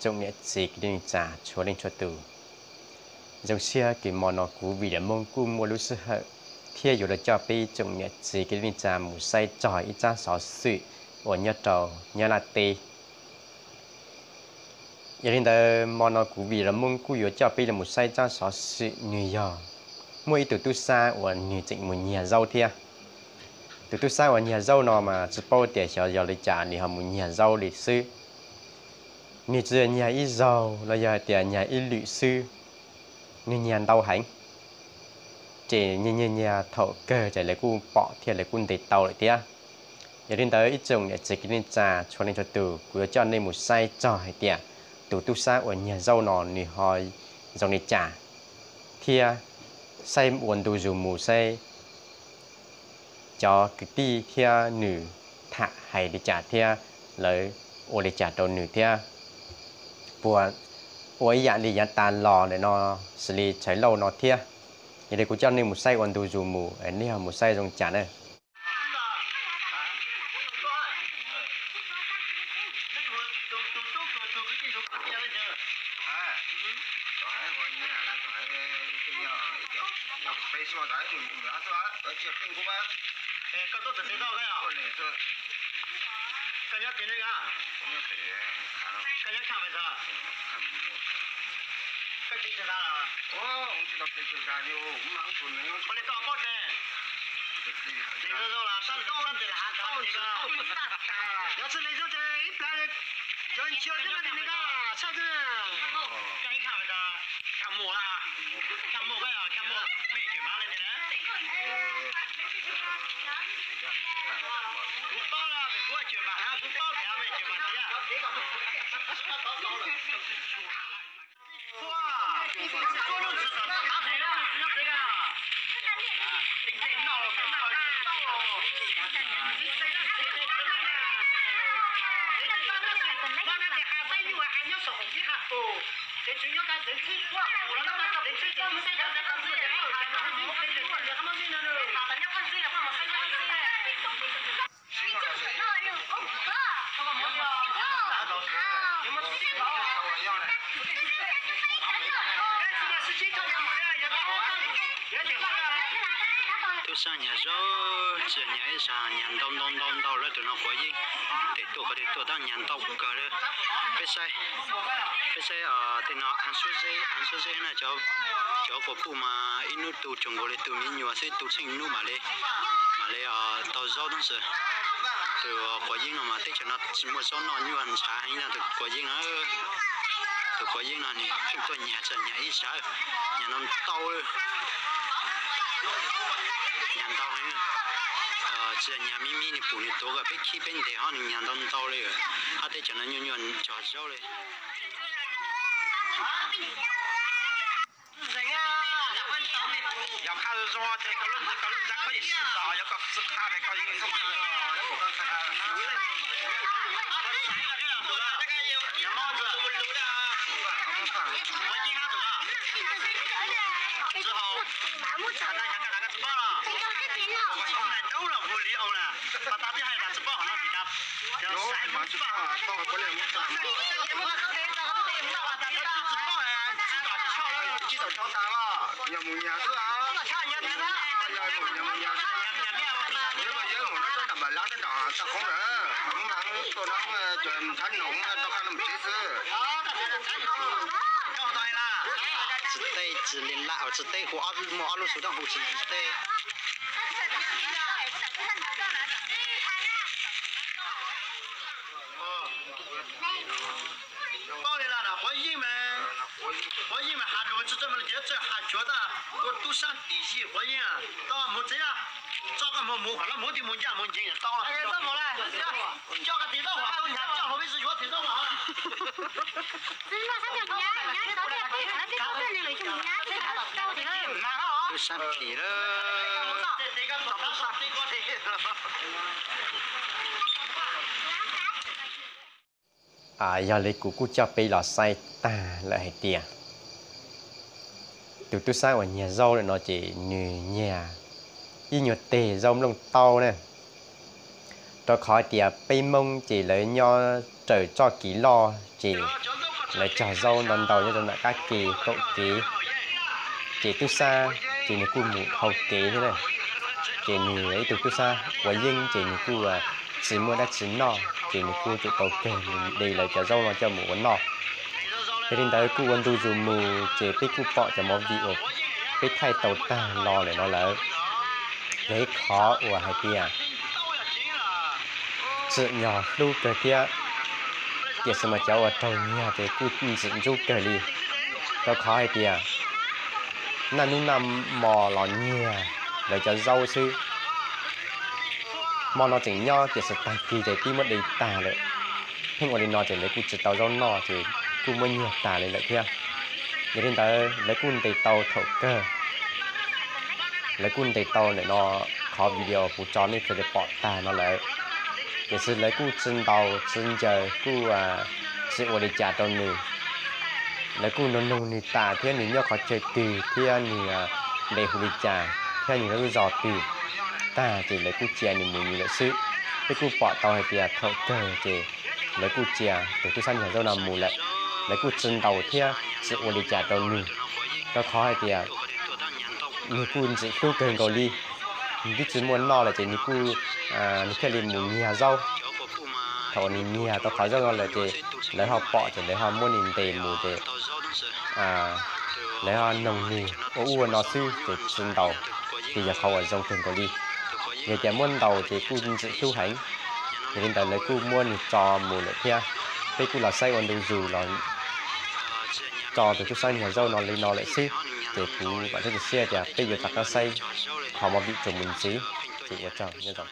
Tsoom niam txiv kwv tij neej tsa txhua leej txhua tus, zoo siab kws hmo no kuv Vim Dam Moob kuj muaj lub sij hawm thiab yuav los coj peb tsoom niam txiv kwv tij neej tsa mus saib txog ib tsab xov xwm uas nyob rau Nyab Laj teb. Yog li ntawd hmo no kuv Vim Dam Moob kuj yuav coj peb los mus saib tsab xov xwm, nws yog muaj ib tug tub sab uas nws tseem mus nyiag zaub thiab. Tus tub sab uas nyiag zaub no mas tsis paub tias xyov yog li cas nws ho mus nyiag zaub li xwb. Nws tsis nyiag ib zaug los yog hais tias nyiag ib lwm xwb, nws nyiag ntau heev. Ces nyiag nyiag nyiag thaum kawg ces lawv kuj pom thiab lawv kuj ntes tau lawm thiab. Yog li ntawd ib tsoom niam txiv kwv tij neej tsa txhua leej txhua tus, kuv yuav coj nej mus saib txog hais tias tus tub sab uas nyiag zaub no nws ho zoo li cas, thiab saib ua ntu zus mus saib cov kwv tij thiab nws tham hais li cas thiab lawv ua li cas rau nws thiab puas ua ib yam li yav tas los ntawm no xws li Txhais Lauj no thiab. Yog li kuv coj nej mus saib ua ntu zus mus, nej ho mus saib zoo cas na. Koj tuaj txog tsev tau koj yog? Koj nyob tsev neeg a? Koj nyob kham pes tsawg? Koj tsev tsev tas los? Ua li koj paub tsev? Tsev tau las sab tau tes las tau. Yog tsis li zoo ces ib plag cov ntsiav thiab mas tis li koj tshaj xwb. Koj ib kham pes tsawg? Kham mus a? Kham mus koj yog kham mus mej cem mas li tis na. Kuv paub los kuv cem mas, kuv paub tias mej cem mas tiag. Tub sab nyiag zaub, tsis nyiag ib sab, nyiag ntau ntau ntau ntau lawm. Tus no quav yeeb, tes tuaj qhov twg tuaj tab nyiag ntau kawg li. Peb saib, peb saib tej no av suab zeb, av suab zeb na, cov quas puj mas ib hnub tu tsuas nkaus li tus me nyuam xwb, tu tsheej hnub mam li, mam li tau zaub tab sis tus quav yeeb no mas teb chaws no tsis muaj zaub noj nyuaj ntshav heev na. Tus quav yeeb no, tus quav yeeb no nws pheej tuaj nyiag, tsis nyiag ib sab, nyiag ntau ntau, nyiag ntau heev. Tsis nyiag me me nws pum nws tuav kom peb khib peb ntes ho nws nyiag ntau ntau li. Hab teb chaws no nyuaj nyuaj cog zaub li. Tsis teb tsis li laj, tsis teb hu muaj ob lub xu tooj hu tsis teb. Paub li lawm, quav yeeb mas, quav yeeb mas has lus tsis txawj mas lawv tias txawj has cuav tag, ua tub sab tim yig quav yeeb. Tau mus tsev, tso koj mus mus qhov no mus tig mus ncaj mus nceeg tau. Coj koj tig tau qhov tau nyav coj hauv peb tsis yuav tig tau qhov. Tub sab phim lawm. Yog li kuv kuj coj peb los saib tag lawm hais tias tus tub sab uas nyiag zaub lawm no ces nws nyiag ib nyuag teg zaub nplooj taub na. Rau qhov tias peb Hmoob ces lawv nyob raws txoj kev loj ces lawv cog zaub ntau ntau nyob rau nram qab kev kaum kev, ces tub sab ces nws kuj mus dhau kev thiab na. Ces nws ib tug tub sab ua yeeb ces nws kuj tsis muaj dab tsi noj ces nws kuj tsum tau kawg de lawv cov zaub no coj mus ua noj. Yog li ntawd kuj ua ntu zus mus ces peb kuj pom cov movie uas peb thaij tau tag los lawm no lawm. Yog ib qhov uas hais tias tsim nyog hlub kawg thiab, tiam sis mas cov uas raug nyiag ces kuj ntxim ntxub kawg li, rau qhov hais tias naj hnub naj hmo los nyiag lawv cov zaub xwb. Hmo no tseem nyob tiam sis tag kis ces twb muab de tag lawm. Pheej ua li no ces lawv kuj tsis tau zaub noj ces kuj muab nyiag tag li lawm thiab. Yog li ntawd lawv kuj ntes tau thaum kawg, lawv kuj ntes tau ntawm no, qhov video kuv tso nej thiaj li pom tag no lawm. Tiam sis lawv kuj tsis ntaus tsis ncaws, kuj tsis ua li cas rau nws. Lawv kuj nug nug nws tas thiab nws nyob qhov chaw twg thiab nws npe hu li cas thiab nws lub zos twg tag ces lawv kuj cia nws mus nws lawm xwb. Peb kuj pom tau hais tias thaum kawg ces lawv kuj cia tus tub sab nyuag zaub no mus lawm. Lawv kuj tsis ntaus thiab tsis ua li cas rau nws, rau qhov hais tias nws kuj ntxim hlub kawg nkaus li. Nws twb tsis muaj noj lawm ces nws kuj, nws thiaj li mus nyiag zaub. Thaum uas nws nyiag tau qhov zaub no lawm ces lawv ho pom ces lawv ho muab nws ntes mus ces lawv ho noog nws ua ub ua no xwb ces tsis ntaus, ces yog qhov uas zoo kawg nkaus li. Yog tias muab ntaus ces kuj ntxim hlub heev. Yog li ntawd lawv kuj muab nws tso mus lawm thiab. Peb kuj los saib ua ntu zus los tso tus tub sab nyuag zaub no li no lawm xwb, ces kuv vam thiab cia siab tias peb yuav rov qab saib qhov movie txuas mus ntxiv. Ces ua tsaug nyob zoo.